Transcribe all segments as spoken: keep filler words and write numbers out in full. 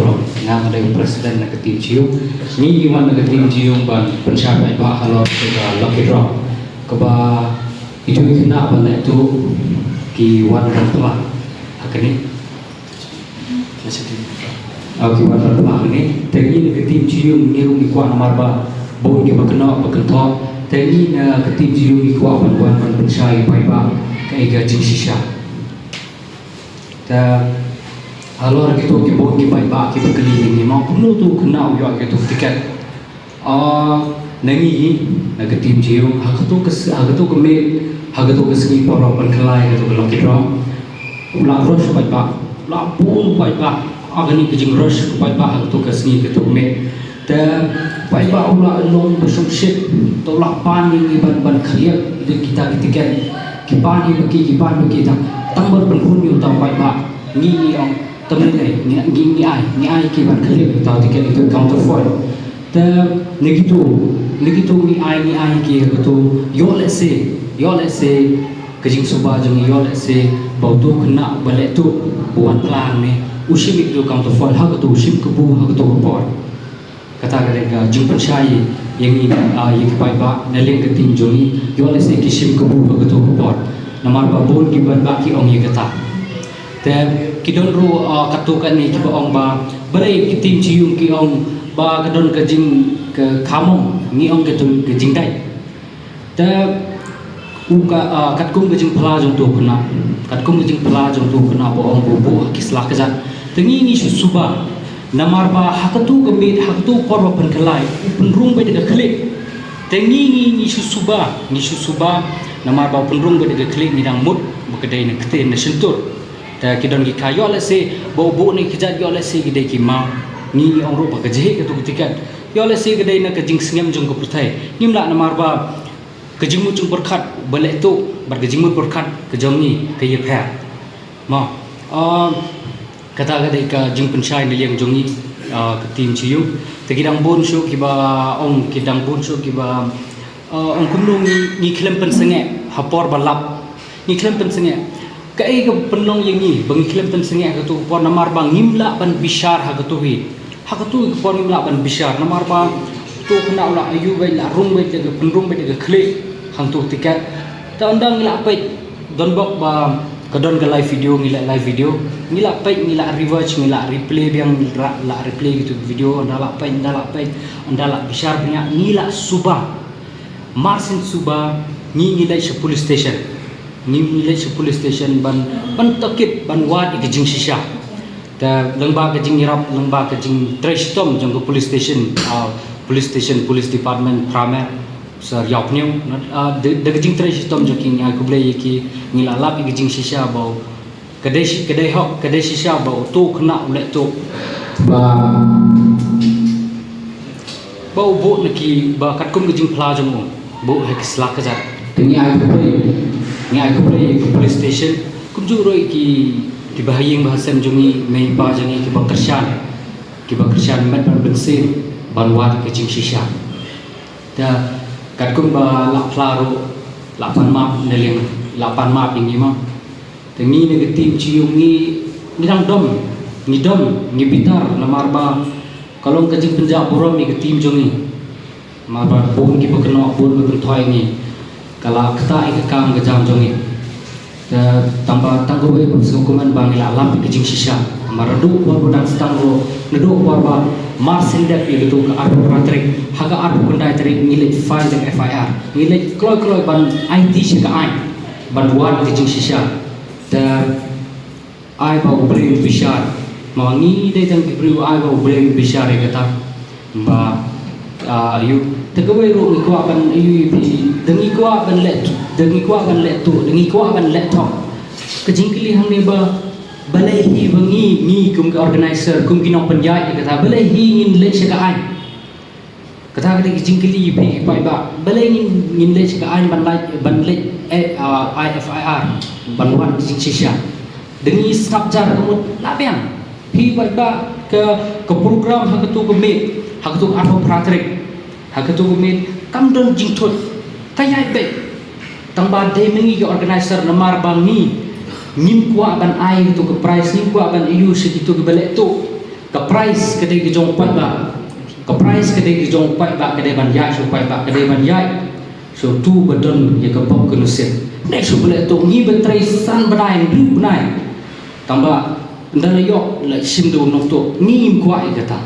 Nga nga dei president na ka team Jiyung. Ngi ngi wan na ka team Jiyung ban pynshai paidbah halor ka lucky draw. Kaba itu kena ban leh tu ki wan ran pla. Ha kane. Ki wan ran pla ha kane. Te ngi na ka team Jiyung ngi ruh ngi kwah namar ba bun kiba kynnoh ba kynthoh. Te ngi na ka team Jiyung ngi kwah ban wan ban pynshai paidbah ka ei ka jingshisha. Te halor kito ki bun ki paidbah kiba kylli ïa ngi mo kumno tu kynnoh ïa kito tiket. Ah, na ngi hi na ka team Jiyung ha kato ka s- ha kato ka miet ha kato ka sngi por ba pynkhlaiñ kato ka lucky draw. U la rush paidbah, u la bun paidbah. Ha kane ka jingrush paidbah ha kato ka sngi kato ka miet. Te paidbah u la long ba shongshit, te u la pan ïa ngi ban ban khlieh ïa kita ki tiket. Ki pan ïa ki, ki pan ïa kita. Tang ban pynhun ïa uta u paidbah. Ngi ngi ong tam ne ngi ngi ngi ai ngi ai ki ban khlieh ïa uta u tiket ïa uta u counterfoil. Te ngi kito ngi kito ngi ai ngi ai ki ïa kato. Ïoh lehse, ïoh lehse ka jingsuba jong ngi ïoh lehse ba uto u khynnah ba leh tuh ba wan pla hangne u shim ïa kato u counterfoil ha kato u shim kabu ha kato ka por. Kata ka dei ka jingpynshai ïa ngi, ah, ïa ki paidbah na liang ka team jong ngi, ïoh lehse ki shim kabu ha kato ka por. Namar ba bun ki paidbah ki ong ïa kata. Te ki don ruh, ah, katto katne kiba ong ba balei ki team Jiyung ki ong ba ka don ka jing ka khamong, ngi ong ka don ka jingdait. Te u ka, ah, katkum ka jingphla jong uto u khynnah, katkum ka jingphla jong uto u khynnah ba ong ba u buh ha ki sla kjat. Te ngi ngi shu suba namar ba ha kato ka miet ha kato ka por ba pynkylla u pynrung beit da ka khlieh. Te ngi ngi ngi shu suba, ngi shu suba namar ba u pynrung beit da ka khlieh, ngi dang mut ba ka dei na ktien na shyntur. Te ki don ki kha ïoh lehse ba u buh na ki kjat, ïoh lehse ki dei ki maw. Ngi ngi ong ruh ba ka jhieh kato ka tiket. Ïoh lehse ka dei na ka jingsngem jong ka pyrthei. Ngim lah namar ba ka jingmut jingpyrkhat ba leh tuh bad ka jingmut pyrkhat ka jong ngi ka ïapher. Mo, ah, kata ka dei ka jingpynshai na liang jong ngi, ah, ka team Jiyung. Te ki dang bun shuh kiba ong, ki dang bun shuh kiba, ah, ong kumno ngi ngi khlem pynsangeh ha por ba lap. Ngi khlem pynsangeh. Kaei ka pynlong ïa ngi ba ngi khlem pynsangeh ha kato ka por namar ba ngim lah ban bishar ha kato hi. Ha kato ka por ngim lah ban bishar namar ba uto u khynnah u la ïoh beit, la rung beit da ka, pynrung beit da ka khlieh hangto tiket. Te ynda ngi la peit, don bok ba ka don ka live video, ngi la live video, ngi la peit, ngi la rewatch, ngi la replay biang, ngi la, la replay kito ki video, ynda la peit, ynda la peit, ynda la bishar bniah, ngi la suba. Marsien suba ngi ngi leit sha police station. Ngi ngi leit sha police station ban, ban tohkit, ban wad ïa ka jingshisha. Te lyngba ka jingïarap, lyngba ka jingtrei shitom jong ka police station, ah, police station, police department, Pramer, Sir Ïawphniang, ah, da, da ka jingtrei shitom jong ki ngi ai khublei ïa ki, ngi la lap ïa ka jingshisha ba u Ka dei shi, ka dei hok, ka dei shisha ba uto u khynnah u leh tuh. Ba, ba u buh na ki, ba katkum ka jingphla jong u, buh ha ki sla kjat. Te ngi ai khublei, ngi ai khublei ïa ki police station, kumjuh ruh ïa ki, kiba ha ïing ba ha sem jong ngi, mei pa jong ngi, kiba kyrshan, kiba kyrshan met bad mynsiem ban wad ka jingshisha. Te katkum ba la phla ruh, la pan map na liang, la pan map ïa ngi ma. Te ngi na ka team Chi-Yung ngi, ngi dang dom, ngi dom, ngi bitar namar ba ka long ka jingpynjah burom ïa ka team jong ngi. Namar ba bun kiba kynnoh, bun kiba kynthoi ïa ngi. Ka la ktah ïa ka kam ka jam jong ngi. Te tang ba tang kawei ban sngewkmen ba ngi la lap ïa ka jingshisha. Namar naduh ka por ba dang sdang ruh, naduh ka por ba mar syn dep ïa katu ka arphew phra tarik, ha ka arphew khyndai tarik ngi leit file da ka F I R. Ngi leit kloi kloi ban aiti sha ka aiñ, ban wad ïa ka jingshisha. Te ai ba U Blei un bishar. Ma ngi dei tang ki briew, ai ba U Blei un bishar ïa kata. Ba, ah, ïa u. Te kawei ruh ngi kwah ban ïa u ïa phi. Da ngi kwah ban leh, da ngi kwah ban leh tuh, da ngi kwah ban leh thok. Ka jingkylli hangne ba, balei hi ba ngi, ngi kum ki organizer, kum ki nongpynïaid ïa kata, balei hi ngin leit sha ka aiñ? Kata ka dei ka jingkylli ïa phi ki paidbah. Balei ngin, ngin leit sha ka aiñ ban lait, ban leit, eh, ah, ai F I R, ban wad ka jingshisha. Da ngi sngap jar ka mut la biang. Phi paidbah, ka, ka program ha katu ka miet, ha katu ka arphew phra tarik, ha katu ka miet kam don jingthut. Ka ïaid beit. Tang ba dei ma ngi ki organizer namar ba ngi ngim kwah ban ai katu ka prize, ngim kwah ban ïa u sha kitu kiba leh tuh. Ka prize ka dei ka jong u paidbah. Ka prize ka dei ka jong u paidbah, ka dei ban ïaid sha u paidbah, ka dei ban ïaid sha uto ba don ïa ka bok ka nusip. Neh shuh ba leh to, ngi ba trei san bnai, hynriew bnai. Tang ba ynda la ïoh la shim da u nongtuh, ngi ngim kwah ïa kata.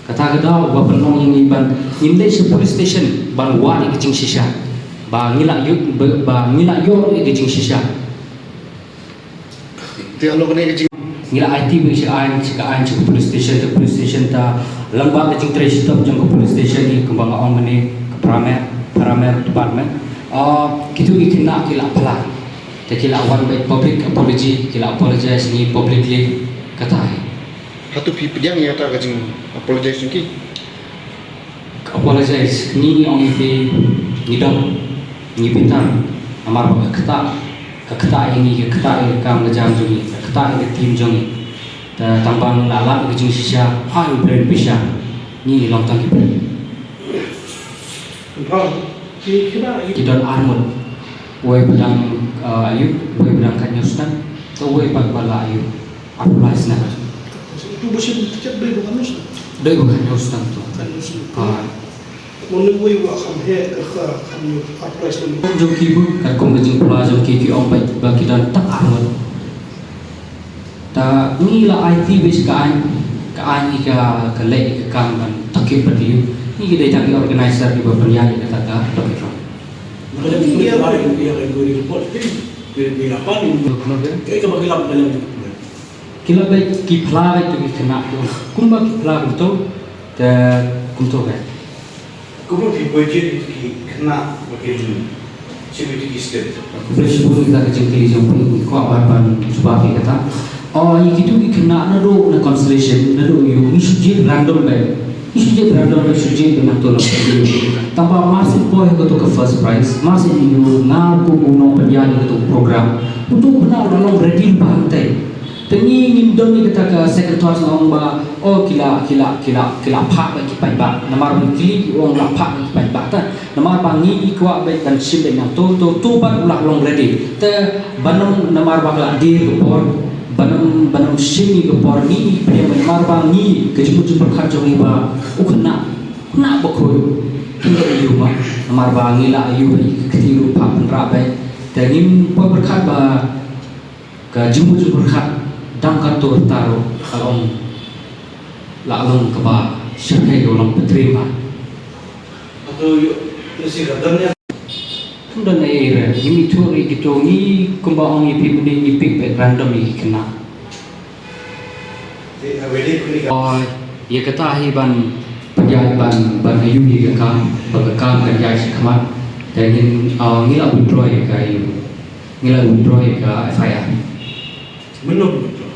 Kata ka daw ba pynlong ïa ngi ban ngin leit sha police station ban wad ïa ka jingshisha. Ba ngi la ïoh, ba, ba ngi la ïoh ïa ka jingshisha. Te alo kane ka jing- Ngi la aiti beit sha ka aiñ, sha ka aiñ, sha ka police station, sha ka police station ta lyngba ka jingtrei shitom jong ka police station hi, kumba nga ong mynne, ka Paramer, Paramer Department. Ah, kito ki khynnah ki la phla. Te ki la wan beit public apology, ki la apologize ngi publicly, kata hi. Hato phi pdiang ïa kata ka jing apologize jong ki? Apologize, ngi ngi ong ïa phi, ngi dom, ngi bitar, namar ba ka ktah, ka ktah ïa ngi, ka ktah ïa ka kam ka jam jong ngi, ka ktah ïa ka team jong ngi. Te tang ba ngi la lap ïa ka jingshisha, ha u briew pisa, ngi long tang ki briew. Ki don ar ngut, uwei ba dang, uh, ayu, uwei ba dang khatñiew snem, te uwei pat ba la ayu. Arphew lai snem. Uto ba shim tiket dei ba khatñiew snem. Dei ba khatñiew snem to. Khatñiew snem. Ah. Mo ne wei wa kham heh ka kha khatñiew arphew lai snem. Jong ki bu katkum ka jingphla jong ki ki ong ba, ba ki don tang ar ngut. Ta ngi la aiti beit sha ka aiñ, ka aiñ hi ka, ka leh ka kam ban takip bad ïa u. Ngi ki dei tang ki organizer kiba pynïaid ïa kata ka lucky draw. Ki la beit, ki phla beit to ki khynnah, kumba ki phla kumto, te kumto beit. Kumno phi pyrshah ïa ki khynnah ba kin shim ïa ki state? Khublei shibun ïa ka jingkylli jong phi, nga kwah ban, ban jubab ïa kata. Oh, ïa kito ki khynnah naduh na consolation, naduh ïa u, ngi shu jied random beit. Ngi shu jied random beit, shu jied beit nangto la. Tang ba mar shu poi ha kato ka first prize, mar shu ïa u, nga kum u nongpynïaid ïa kato ka program. Uto u khynnah u la long ready lypa hangtei. Te ngi ngim don ïa kata ka second thought, nga ong ba, oh, ki la, ki la, ki la, ki la phah beit ki paidbah. Namar ba ngi kylli ki ong la phah beit ki paidbah ta. Namar ba ngi, ngi kwah beit ban shim beit nangto, to, to pat u la long ready. Te ban ym, namar ba ka la dier ka por, ban ym, ban ym shim ïa ka por, ngi, ngi pdiang beit namar ba ngi, ka jingmut jingpyrkhat jong ngi ba u khynnah, khynnah bakhuid. Khynnah ïa u ma, namar ba ngi la ïa u beit ka kti ruh phah pynrah beit. Te ngim poi pyrkhat ba ka jingmut jingpyrkhat dang katto rta ruh ka long, la long kaba shyrkhei, ka long ba trei bha. Ym don ei ei re, ngim ithuh re kito, ngi kumba ong ïa phi mynne ngi pick beit random ïa ki khynnah. Oi, ïa kata hi ban pynïaid ban, ban ïa u ïa ka kam, ba ka kam kan ïaid shakhmat. Te ngin, ah, ngi la withdraw ïa ka ïa u. Ngi la withdraw ïa ka F I R. Mynno phi withdraw?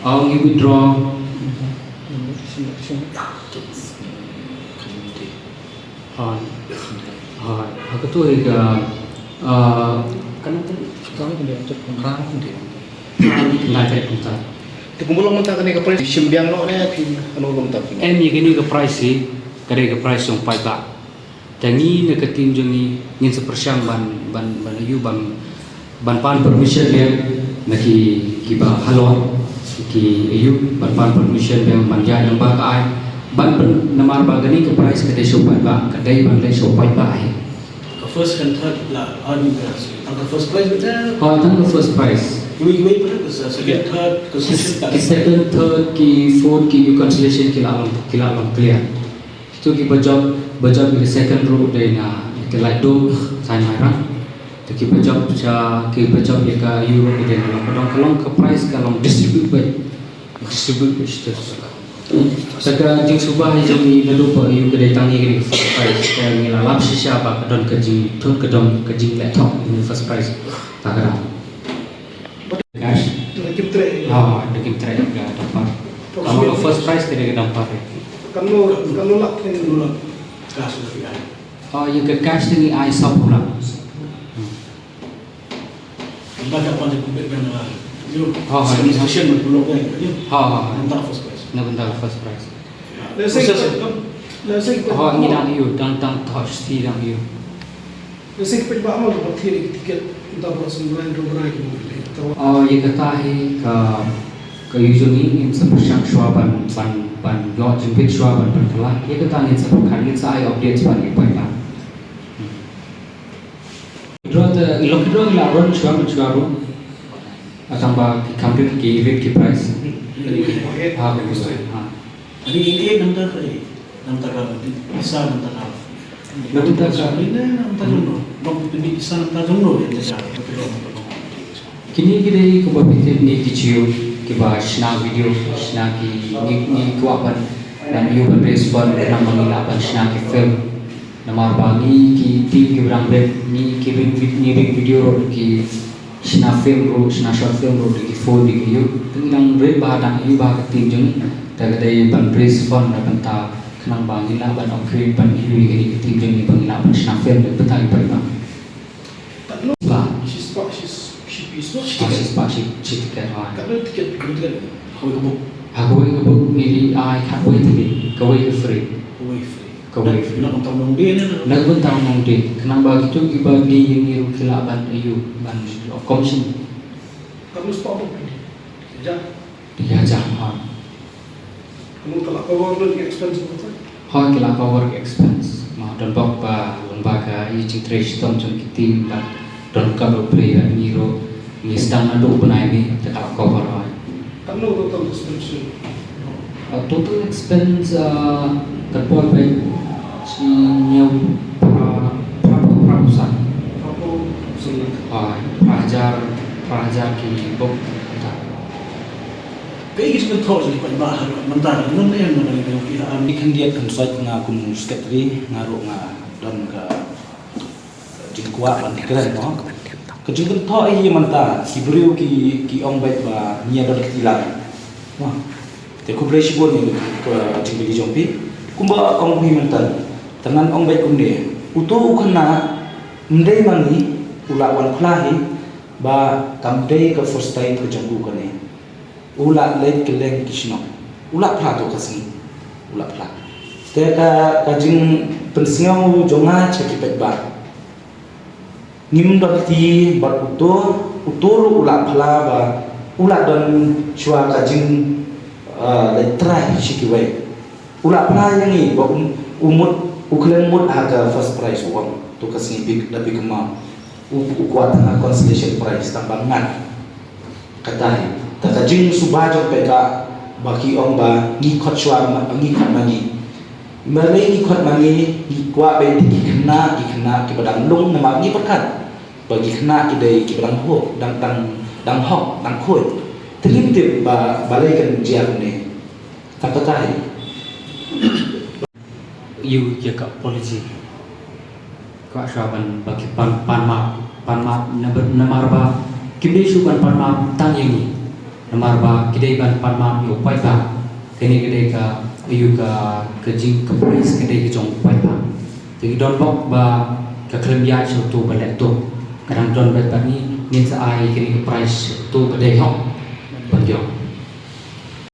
Ah, ngi withdraw. Hooid. Hooid. Ha kato hi ka, ah, khyndai tarik kumta. Te kumba long mynta kane ka prize, shim biang noh ne phi, kano long mynta? Em, ïa kane ka prize hi, ka dei ka prize jong paidbah. Te ngi na ka team jong ngi ngin sa pyrshang ban, ban, ban ïa u ban, ban pan permission biang na ki, kiba halor, ki ïa u ban pan permission biang ban ïaid lyngba ka aiñ, ban pyn, namar ba kane ka prize ka dei sha u paidbah, ka dei ban leh sha u paidbah hi. Ka first, second, third la, ah, ni ka, tang ka first prize beit? Ha, tang ka first prize. Kiwei kiwei pat ka second, third, ka second, third, ki fourth, ki ïa u consolation ki la long, ki la long clear. Kito kiba jop, ba jop ïa ka second ruh dei na ka Laitdom, Saiñ Mairang. Te kiba jop sha, kiba jop ïa ka ïa u ruh dei na Longkdong, ka long ka prize ka long distribute beit. Distribute beit sha. Te ka jingsuba hi jong ngi naduh ba ïa u ka dei tang ïa ka first prize. Te ngi la lap shisha ba ka don ka jingthut ka don ka jingleh thok ïa ka first prize. Ta ka dang. Cash. Da kim treh. Ha, da kim treh ka dumper. Ka long ka first prize ka dei ka dumper. Katno, katno lak, katno lak? Cash la ki ai. Ha, ïa ka cash te ngi ai sawphew lak. Hmm. Ynda ka pan jingpynbeit ban, uh, ïa u. Ha, ha. Station ban block ïa u. Ha, ha, ha. Ynda first prize. Na bynta first prize. Lehse, lehse, ha, ngi dang ïa u, dang, dang thoh shi dang ïa u. Lehse ki paidbah mo ba thied ïa ki tiket, ynda ba sngewbha ïa ki mo. Oh, ïa kata hi ka, Usually ngin sa pyrshang shuwa ban, ban, ban ïoh jingbit shuwa ban, ban kylla. Ïa kata ngin sa pyrkhat, ngin sa ai updates ban ïa poi ba. Draw te, ïa ki draw la run shuwa ban shuwa run. Tang ba ki kam ki rit ki price. Ha, ha. Ani ini namta ka, namta ka, isa namta ka. Namta ka. Ini namta jong no. Dong pynbeit isa namta jong no, ïa namta ka. Kine ki dei kumba phi tip, ngi ki chiw kiba shna video, shna ki, ngi, ngi kwah ban, ban ïoh ban raise fund, khnang ba ngin lah ban shna ki film. Namar ba ngi ki team kiba dang rit, ngi ki ring vid-, ngi ring video ruh, ki shna film ruh, shna short film ruh, da ki phone, da ki ïoh. Te ngi dang rit bha, dang ïoh bha ka team jong ngi. Te ka dei ban raise fund na bynta khnang ba ngin lah ban upgrade, ban ïoh ïa kane ka team jong ngi, ba ngin lah ban shna film na bynta ki paidbah. Katno? Ba. Shi spah, shi, shi pi spah, shi tiket. Shi spah, shi, shi tiket, ha. Katno tiket, katno tiket? Ha kawei ka book. Ha kawei ka book ngi ai khatwei tiket, kawei ka free. Kawei free. Kawei free. Na bynta u nongdie ne? Na bynta u nongdie. Khnang ba kito kiba die ïa ngi ruh ki lah ban ïoh, ban commission. Katno spah book? Ïa. Ïa, jam, ha. Ka mut ka la cover lut ïa ki expense baroh? Hooid, ki la cover ki expense. Nga don bok ba, long ba ka i jingtrei shitom jong ki team ba don ka ruh pyrshah ïa ngi ruh. Ngi sdang naduh u bnai May te ka la cover, hooid. Katno total expense? Uh, total expense, uh, ka por ba shi hynñiew phra, phra, phra phew san. Phra phew san. Hooid, phra hajar, phra hajar ki book. Kaei ka jingkynthoh jong ki paidbah mynta, ngan ïa, ngan ïa, ïa, ïa, ïa. Ni khyndiat khynsoit nga kum secretary, nga ruh nga don ka jingkwah ban kren, mo. Ka jingkynthoh hi mynta, ki briew ki, ki ong beit ba ngi ïa don kti lang, mo. Te khublei shibun ïa ka jingkylli jong phi. Kumba ong phi mynta, te ngan ong beit kumne. Uto u khynnah ym dei ma ngi, u la wan phla hi, ba kam dei ka first time ka jong u kane. U la leit kylleng ki shnong. U la phla to ka sngi. U la phla. Te ka, ka jingpynsngew jong nga sha ki paidbah. Ngim don kti bad uto, uto ruh u la phla ba u la don shuwa ka jing, eh, leit try sha kiwei. U la phla ïa ngi ba u, u mut, u khlem mut ha ka first prize, u ong. To ka sngi phi, da phi kynmaw. U, u kwah tang ha consolation prize, tang ba ngat. Kata hi. Te ka jingsuba jong phi ka, ba ki ong ba ngi khot shuwa ma, ngi khot ma ngi. Balei ngi khot ma ngi, ngi kwah ba ki khynnah, ki khynnah kiba dang lung namar ngi pyrkhat ba ki khynnah ki dei kiba dang hok, dang, dang, dang hok, dang khuid. Te ngim tip ba balei kan jia kumne. Tang kata hi. Ïa ka policy. Kwah shuwa ban, ba ki pan, pan map, pan map, namar, namar ba kim dei shuh ban pan map tang ïa ngi. Namar ba ki dei ban pan map ïa u paidbah. Kane ka dei ka, ïa ka, ka jing, ka prize ka dei ka jong u paidbah. Te ngi don bok ba ka khlem ïaid sha uto ba leh to. Ka dang don beit bad ngi, ngin sa ai kane ka prize sha uto ba dei hok ban ïoh.